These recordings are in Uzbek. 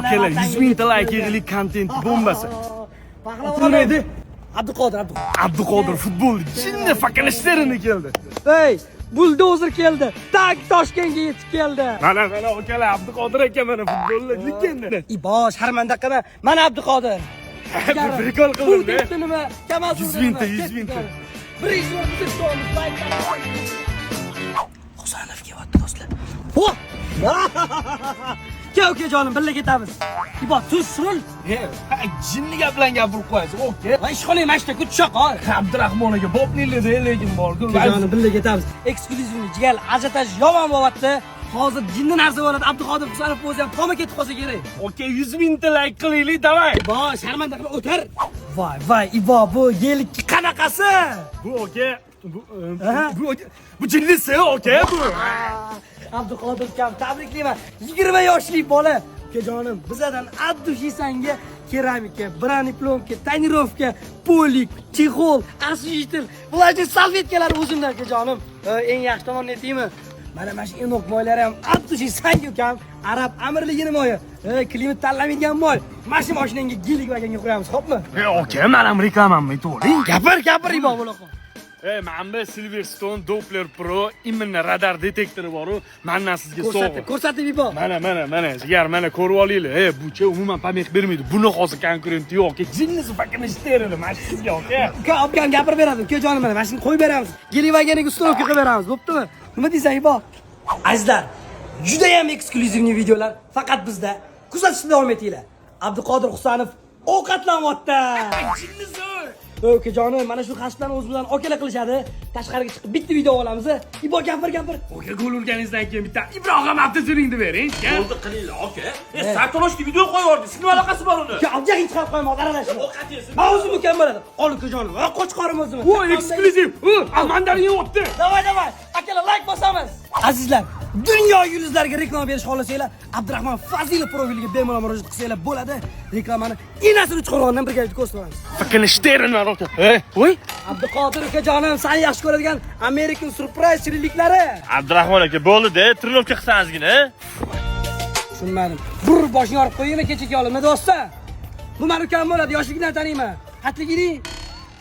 Akalar, 100 mingta layk yig'lik, kontent bombasi. Pahlavon Nima edi? Abduqodir, Abduqodir. Abduqodir futbol jinni fakinishterini keldi. Ey, buldozer keldi. Tak Toshkentga yetib keldi. Mana mana akalar, Abduqodir aka mana futbolda legenda. Ibo, sharmanda qilma. Mana Abduqodir. Прикол Bu qildim. debdi nima? Kamaz 100 mingta, 100 mingta. Birinchi o'rinda turibmiz. Husanov kelyapti, do'stlar. Ho! Kel, ukajonim, birga ketamiz. Ibo, tuz rul. Jinni gap bilan gapirib qo'yasiz. Okey. Va ishxonang mana shu yerda, tusha qol. Abdurahmon aka bobnilida lekin borku. Ukajonim, birga ketamiz. Эксклюзивный jigar ajiotaj yomon bo'lyapti. Hozir jinni narsa bo'ladi. Abduqodir Husanov o'zi ham koma ketib qolsa kerak. Okey, 100 mingta layk qilaylik, давай. Ibo, sharmanda qilma, o'tir. Voy, voy, Ibo, bu yelikki qanaqasi? Bu okey. Bu Aha. bu okey. Bu jinnisi okey bu. Abduqodir ukam, tabriklayman. 20 yoshli bola. Ukajonim, bizadan Abdushisanga keramika, бронеплёнка, тонировка, полик, чехол, освежитель, влажный salfetkalar o'zimdan ukajonim. Eng yaxshi tomoni aytaymi? Mana shu enoq moylari ham Abdushisanga ukam, Arab amirligini moyi. Klimat tanlamaydigan moy. Mana shu mashinangga gelik vaganga qo'yamiz, xo'pmi? Okey, men ham reklamamni aytavering. Gapir, gapir Ibo bo'laqa. Ey, mana bu Silverstone Doppler Pro именно radar detektori bor-u, mendan sizga sovg'a. Ko'rsatib, ko'rsatib Ibo. Mana, mana, mana, jigar, mana ko'rib olinglar. Ey, bucha umuman помех bermaydi. Buni hozir konkurenti yo'q. Jinnisi fakinishterini mana shu sizga, okey. Uka, ukam gapirib beradi. Ukajonim, mana shuni qo'yib beramiz. Gelivaganiga установка qilib beramiz, bo'ptimi? Nima deysan, Ibo? Azizlar, juda ham эксклюзивный videolar faqat bizda. Kuzatishda davom etinglar. Abduqodir Husanov ovqatlanyapti. Jinnisi. Ey, ukajonim, mana shu hasblarni o'zi bilan okalar qilishadi. Tashqariga chiqib bitta video olamiz. Ibo, gapir, gapir. Okey, gol urganingizdan keyin bitta Ibrohim avtoturingni bering. Bo'ldi, qilinglar, aka. Sartaroshga video qo'yib yubordi. Nima aloqasi bor uni? Uka, abjag'ing chiqarib qo'yma, aralashma. Ovqat yesin. Ma o'zim ukam bo'ladi. Ol ukajonim, qo'chqorim o'zim. O, eksklyuziv. U, mandarin yeyapti. Давай, давай. Akalar, layk bosamiz. Azizlar, dunyo yulduzlariga reklama berish xohlasanglar, Abdurahmon Fazilov profiliga bemalol murojaat qilsanglar bo'ladi. Reklamani enasini chiqargandan birgalikda ko'rsatamiz. Fakinishterini aka. Ey, voy. Abduqodir ukajonim, san yaxshi ko'radigan American Surprise shirinliklari. Abdurahmon aka, bo'ldi-da, тренировка qilsangizgina. Tushunmadim. Bir boshini yorib qo'yingmi kecha olib, nima deyapsan? Bu mani ukam bo'ladi, yoshligidan taniyman. Qatligini?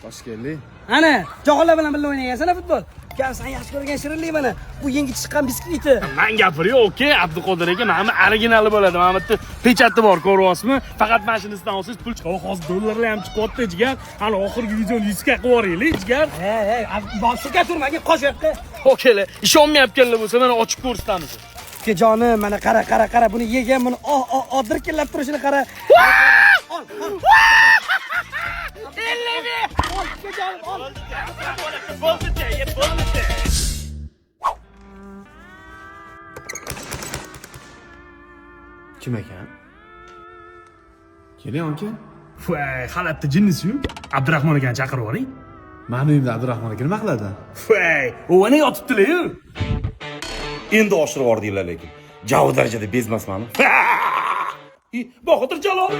Toshkentlik. Ana, jahonlar bilan birga o'ynagansan futbol. Ukam, san yaxshi ko'rgan shirinlik mana. Bu yangi chiqqan biskviti. Man gapiriy, okey, Abduqodir aka, mana bu originali bo'ladi. Mana bu yerda pechati bor, ko'ryapsizmi? Faqat mana shunisidan olsangiz pul chiqadi. Hozir dollarlar ham chiqyapti, jigar. Hali oxirgi videoni 100 ga qilib yuboraylik, jigar. Hey, hey, boshqa turmagin, qoch yoqqa. Okeylar, ishonmayotganlar bo'lsa mana ochib ko'rsatamiz. Ukajonim, mana qara, qara, qara, buni yegan, buni oh, oh, oh, dirkillab turishini qara. Ol, ol. 50 ming. Ol, ukajonim, ol. Bo'ldi-da, bo'ldi-da. Kim ekan? Keling aka. Voy, xalatda jinnisi-yu. Abdurahmon akani chaqirib yuboring. Mani uyimda Abdurahmon aka nima qiladi? Voy, u ana yotibdilar-yu. Endi oshirib yubordinglar lekin. Jav darajada bezmasmanmi? Bahodir Jalol.